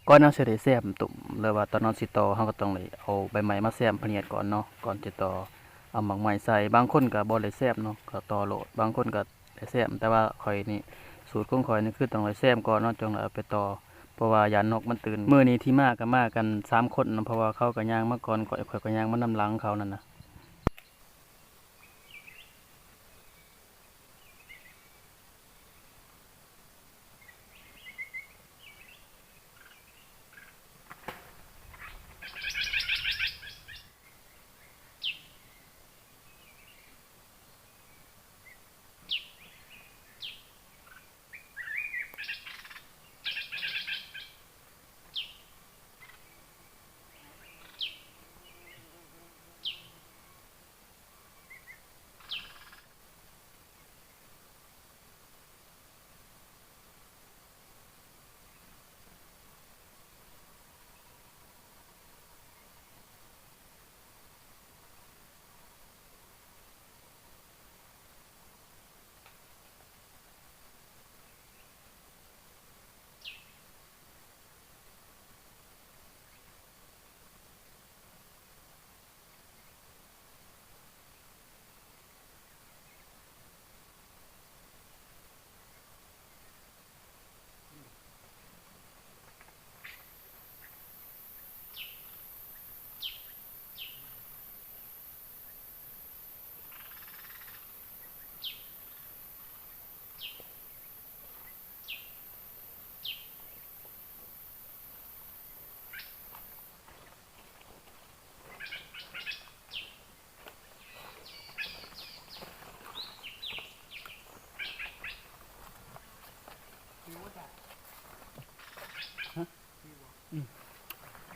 ກ່ອນເຮົາຊິໄດ້ແຊມຕົ້ມ ຫຼືວ່າຕອນເຮົາຊິຕໍ່ ເຮົາກໍຕ້ອງໄດ້ເອົາໃບໄມ້ມາແຊມພະເນດກ່ອນເນາະ ກ່ອນຊິຕໍ່ເອົາໝາກໄມ້ໃສ່. ບາງຄົນກໍບໍ່ໄດ້ແຊມເນາະ ກໍຕໍ່ໂລດ, ບາງຄົນກໍໄດ້ແຊມ, ແຕ່ວ່າຂ້ອຍນີ້ ສູດຂອງຂ້ອຍນີ້ຄືຕ້ອງໄດ້ແຊມກ່ອນເນາະ ຈັ່ງໄດ້ເອົາໄປຕໍ່ ເພາະວ່າຢ້ານນົກມັນຕື່ນ. ມື້ນີ້ທີ່ມາກໍມາກັນສາມຄົນເນາະ ເພາະວ່າເຂົາກໍຍ່າງມາກ່ອນຂ້ອຍ, ຂ້ອຍກໍຍ່າງມານຳຫຼັງເຂົານັ້ນນະ.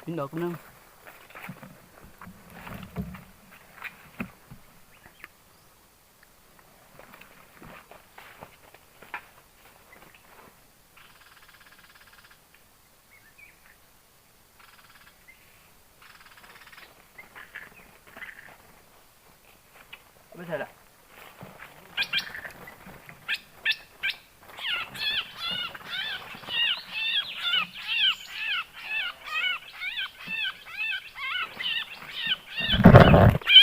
ເຫັນດອກກຳລັງ. ໄປໃສລະ? ເ